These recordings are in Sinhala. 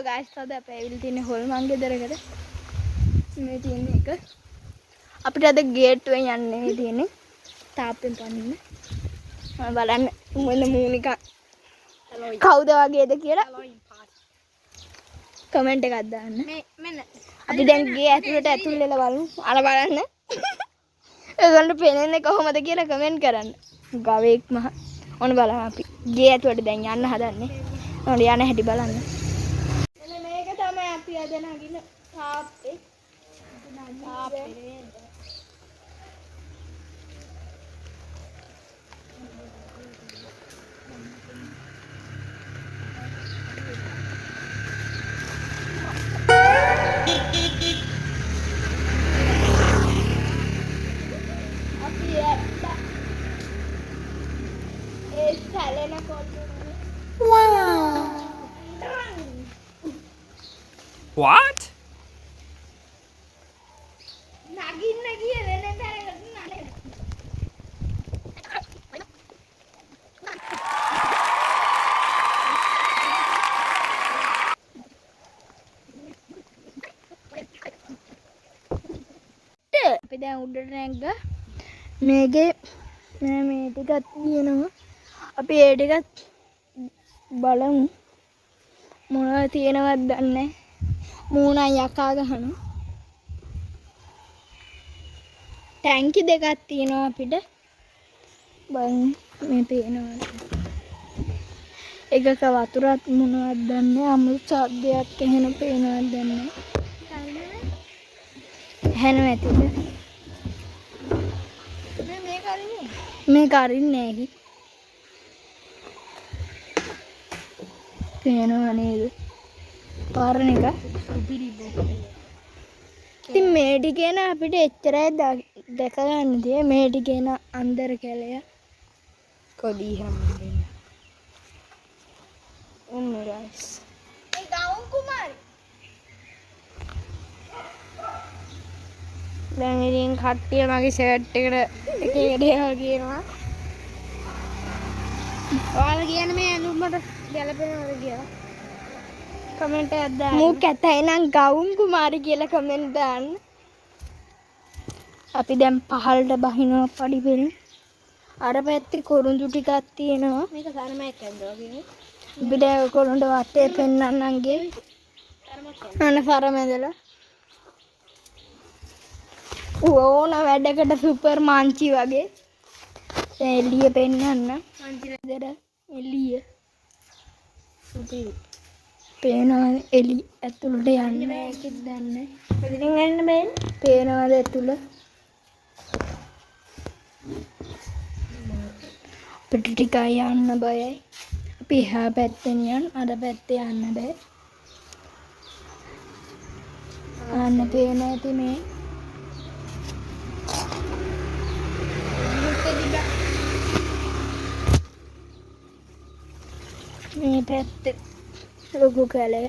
ගයිස්, අද අපි ඇවිල්ලා තියෙන්නේ හොල්මන් ගෙදරකට. මේ තියෙන එක. අපිට අද ගේට්ටුවෙන් යන්න නෙමෙයි තියෙන්නේ. තාප්පෙන් පනින්න. මම බලන්න මොන මූනික කවුද වගේද කියලා කමෙන්ට් එකක් දාන්න. මේ මෙන්න. අපි දැන් ගේ ඇතුළට ඇතුල් වෙලා බලමු. අර බලන්න. ඒගොල්ලන්ට පේන්නේ කොහොමද කියලා කමෙන්ට් කරන්න. ගවයෙක් මහ. ඔන්න බලන්න අපි ගේ ඇතුළට දැන් යන්න හදන්නේ. ඔන්න යන හැටි බලන්න. මෙන්න මේක තමයි අපි අද නගින තාප්පේ. තාප්පේ. අපි ඇත්ත ඒ සැලෙන කොල්ලෝ. What? නගින්න ගිය වෙන තැනකට නගින්න. අපි දැන් උඩට නැග්ගා. මේකේ මේ මේ ටිකක් තියෙනවා. අපි ඒ ටිකත් බලමු. මොනවද තියෙනවද දන්නේ නැහැ. මූණා යකා ගහනවා. ටැංකි දෙකක් තියෙනවා අපිට. බලමු මේ පේනවද. එකක වතුරත් මොනවද දන්නේ නැහැ. අමුතු සද්දයක් ඇහෙන පේනවද දන්නේ නැහැ. ඇහෙනව ඇතිද? මේ මේක අරින්නේ. මේක අරින්නේ නැහැ කි. පේනව නේද? පරණ එක. සුපිරි බොක්කේ. ඉතින් මේ ටිකේ නම් අපිට එච්චරයි දැක ගන්න තියෙන්නේ. මේ ටිකේ නම් අන්දර කැලය. කොඩි හැමදේම. ඔන්න ගයිස්. ඒ ගවුන් කුමාරි. දැන් ඉතින් කට්ටිය මගේ ෂර්ට් එකට එක එක දේවල් කියනවා. ඔයාලා කියන්නේ මේ ඇඳුම් මට ගැලපෙනවද කියලා කමෙන්ට් එකක් දාන්න. මූ කැතයි නම් ගවුන් කුමාරි කියලා කමෙන්ට් දාන්න. අපි දැන් පහළට බහිනවා පඩි පෙළ. අර පැත්තේ කොරුඳු ටිකක් තියෙනවා. මේක සරමයක් ඇඳලා වගේ. අපි දැන් ඔයගොල්ලන්ට වටේ පෙන්නන්නම් ගේ. අන්න සරම ඇඳලා. ඕන වැඩකට සුපර් මංචි වගේ. දැන් එළිය පෙන්නන්න. මංචි ගෙදර එළිය සුපිරි. පේනවද එළිය ඇතුළට යන්න බෑ කිව්ද දන්නේ. මෙතනින් යන්න බෑනේ. පේනවද ඇතුළ? අපිට ටිකක් යන්න බයයි. අපි එහා පැත්තෙන් යන් අර පැත්තේ යන්න බෑ. අන්න පේන ඇති මේ. මේ පැත්තේ ලොකු කැලය.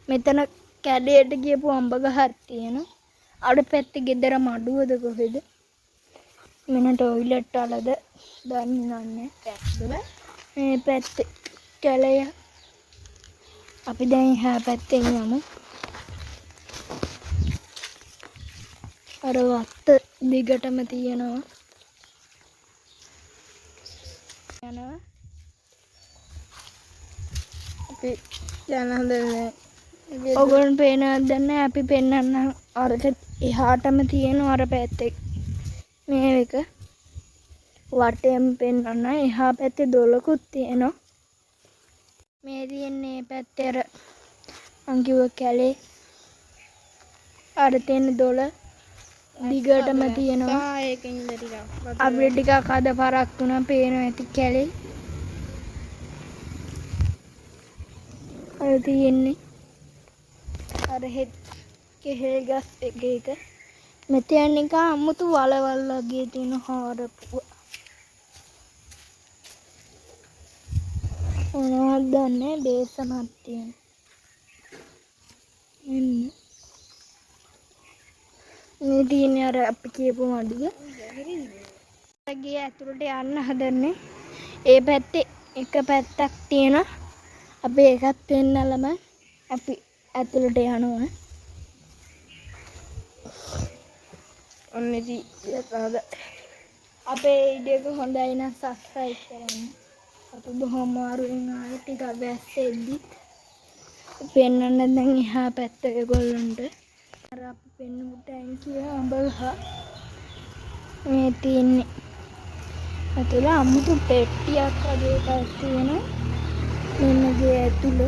මෙතන කැලයට ගියපු අඹ ගහක් තියෙනවා. අර පැත්තේ ගෙදර මඩුවද කොහෙද? මෙන්න ටොයිලට් වලද දන්නේ නැහැ. මේ පැත්තේ කැලය. අපි දැන් එහා පැත්තෙන් යමු. අර වත්ත දිගටම තියෙනවා. යනවා. අපි යන්න හදන්නේ. ඔයගොල්ලන් පේනවද දන්නේ නැහැ. අපි පෙන්නන්නම් අරක එහාටම තියෙන අර පැත්තේ. මේ එක වටේම පෙන්නන්න. එහා පැත්තේ දොලකුත් තියෙනවා. මේ තියෙන්නේ මේ පැත්තේ අර මං කිව්ව කැලේ. අර තියෙන දොල දිගටම තියෙනවා. ඒකෙන් ඉඳලා ටිකක් අපිට ටිකක් අද පරක් වුණා. පේනවා ඇති කැලේ. අර තියෙන්නේ අර හෙත් කෙහෙල් ගස් එක එක. මෙතන නිකන් අමුතු වලවල් වගේ තියෙන හාරපුව. මොනවද දන්නේ බේසමක් තියෙන. එන්න. මේ තියෙන්නේ අර අපි කියපු මඩුව. ගේ ඇතුළට යන්න හදන්නේ. ඒ පැත්තේ එක පැත්තක් තියෙනවා. අපි ඒකත් පෙන්නලම අපි ඇතුළට යනවා. ඔන්න ඉතින් හොඳයි. අපේ වීඩියෝ එක හොඳයි නම් සබ්ස්ක්‍රයිබ් කරන්න. අපි බොහොම අමාරුවෙන් ආවේ ටිකක් වැස්ස එද්දි. පෙන්වන්න දැන් එහා පැත්ත ඒගොල්ලන්ට. අර අපි පෙන්වපු ටැංකිය අඹ ගහ මේ තියෙන්නේ. ඇතුළ අමුතු පෙට්ටියක් වගේ එකක් තියෙනවා. මෙන්න ගේ ඇතුළ.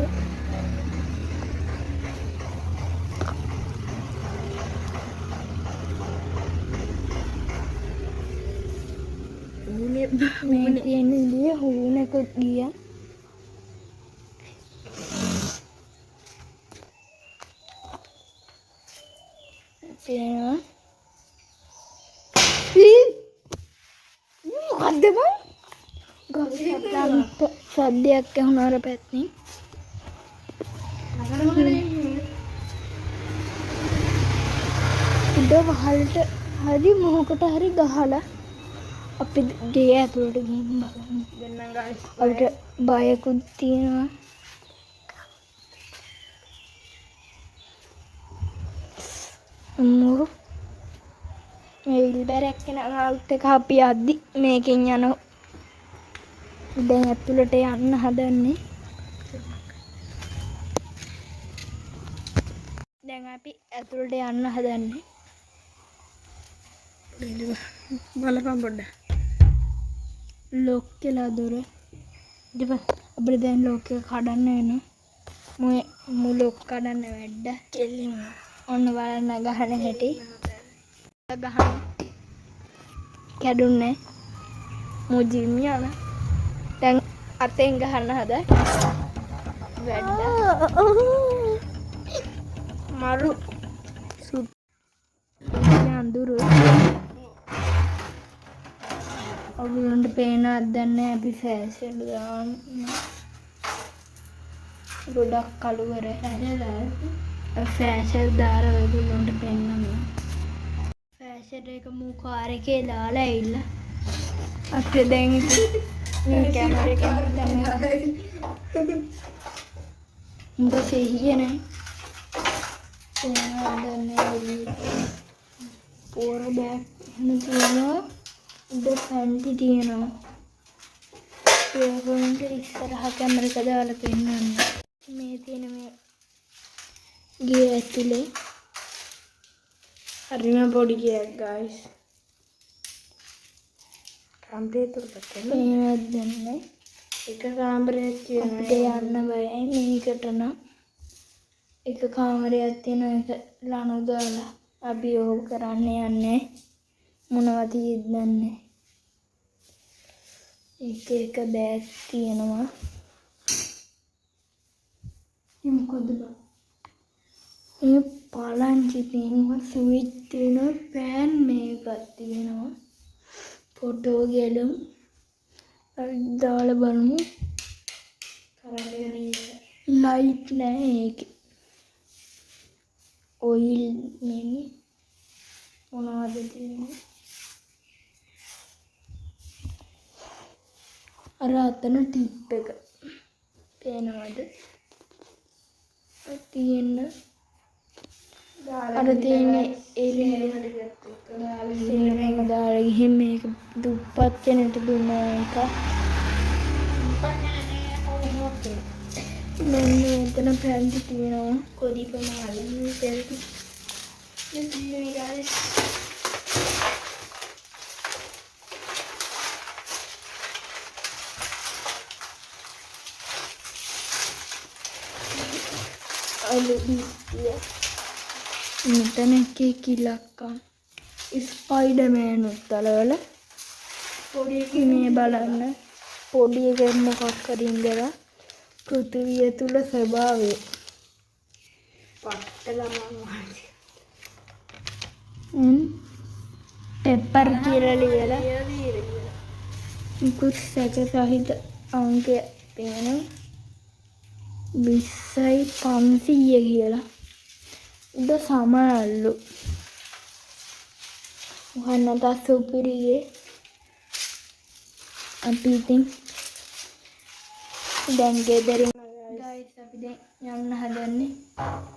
මේ තියෙන විදිය හුණකුත් ගියා. පේනවා. මොකද්ද බං? ගස් සද්දයක් ඇහුණා අර පැත්තෙන්. උඩ වහලට හරි මොහොකට හරි ගහලා අපි ගේ ඇතුළට ගිහින් බලමු. දෙන්නම් ගයිස්. අපිට බයකුත් තියෙනවා. අම්මෝ මේ විල්බරයක් එන අවුට් එක අපි යද්දි මේකෙන් යනවා. දැන් ඇතුළට යන්න හදන්නේ. දැන් අපි ඇතුළට යන්න හදන්නේ. බලපන් පොඩ්ඩක්. ලොක් වෙලා දොර. අපිට දැන් ලොක් එක කඩන්න වෙනවා. මු ලොක් කඩන්න වැඩ. කෙලින්ම. ඔන්න බලන්න ගහන හැටි. ගහන කැඩුන්නේ. මු ජිම් යන. දැන් අතෙන් ගහන්න හද. වැඩ. මරු. අඳුරු. ඔයගොල්ලන්ට පේනවද දන්නේ නැහැ අපි ෆෑෂන් දාන්න. ගොඩක් කළුවර. ෆෑෂන් දාලා ඔයගොල්ලන්ට පෙන්නන්න. ෆෑෂන් එක මූ කාර් එකේ දාලා ඇවිල්ලා. අපිට දැන් ඉතින් මේ කැමරා එකෙන් තමයි. උඹ සිහිය නැහැ. පේනවද දන්නේ නැහැ. පොර බෑග් එහෙම තියෙනවා. උඩ පැන්ටි තියෙනවා. ඒගොල්ලන්ට ඉස්සරහ කැමරා එක දාලා පෙන්නන්න. මේ තියෙන මේ ගේ ඇතුලේ හරිම පොඩි ගයක් ගයිස්. කාමරේ තුනක් තියෙනවා. පේනවද දන්නේ නැහැ. එක කාමරයක් තියෙනවා. අපිට යන්න බයයි මේකට නම්. එක කාමරයක් තියෙනවා. ඒක ලනු දාලා අපි ඕක කරන්න යන්නේ. මොනවා තියෙද්ද දන්නේ. එක එක බෑග් තියෙනවා. මේ මොකද්ද බං? මේ පලංචි තියෙනවා, ස්විච් තියෙනවා, ෆෑන් මේකක් තියෙනවා. ෆොටෝ ගැලුම් දාලා බලමු. ලයිට් නෑ ඒකේ. ඔයිල් නෙමෙයි. මොනවද තියෙන්නේ? අර අතන ටිප් එක පේනවද? තියෙන අර තියෙන එළිය සේරම දාලා ගිහින් මේක දුප්පත් කෙනෙක්ට දුන්න එක. මෙන්න මෙතන පැන්ටි තියෙනවා. කොඩි ප්‍රමාණය පැන්ටි. මේ ගයිස්. අලු බිත්තිය. මෙතන එක එක ඉලක්කම්. ස්පයිඩර්මෑන් උත්තලවල පොඩි මේ බලන්න පොඩි එකෙක් මොකක් හරි ඉඳලා පෘථිවිය තුල ස්වභාවය. පට්ට ළමන් වහන්සේ. පෙපර් කියලා ලියලා මුකුත් සැක සහිත අංකය තියෙනවා. 20,500 කියලා. උඩ සමනල්ලු. මොකක් නැතත් සුපිරියේ. අපි ඉතින් දැන් ගෙදරින් ගයිස්, අපි දැන් යන්න හදන්නේ.